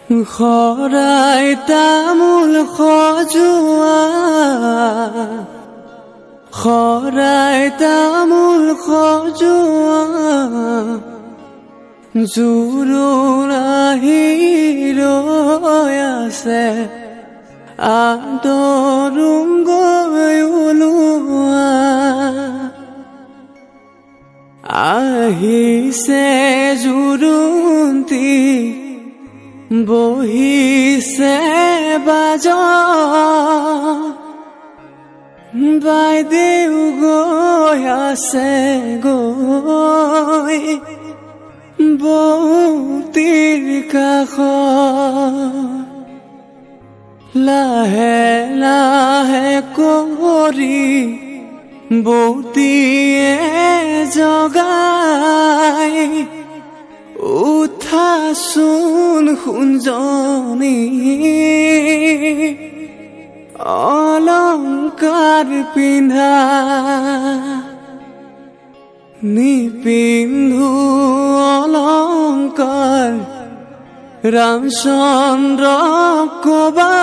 শৰাই তামোল সজোৱা, শৰাই তামোল সজোৱা, জোৰোণ আহি ৰৈ আছে, আদৰোঁ গৈ ওলোৱা। আহিছে জোৰোণটি, বহিছে বাজ, বাইদেউ গৈ আছে গৈ বৌতিৰ কাষ। লাহে লাহে কৰি বৌতিয়ে জগাই, উঠাচোন সোণজনী, অলংকাৰ পিন্ধা। নিপিন্ধো অলংকাৰ, ৰামচন্দ্ৰ কবা,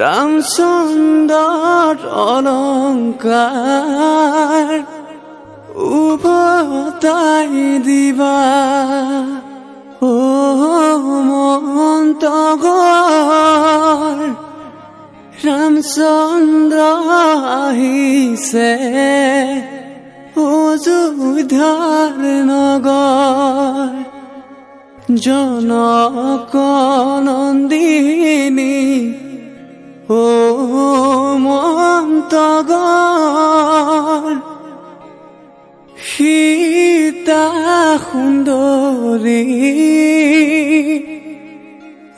ৰামচন্দ্ৰৰ অলংকাৰ উভতাই দিবা। ও মন্তগৰ, ৰামচন্দ্ৰ আহিছে অযোধ্যাৰ নগৰ। জনক নন্দিনী, ও মন্তগৰ, সীতা সুন্দৰী,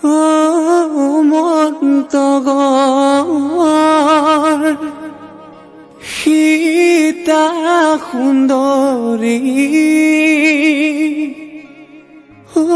ও মন্তগৰ, সীতা সুন্দৰী, ও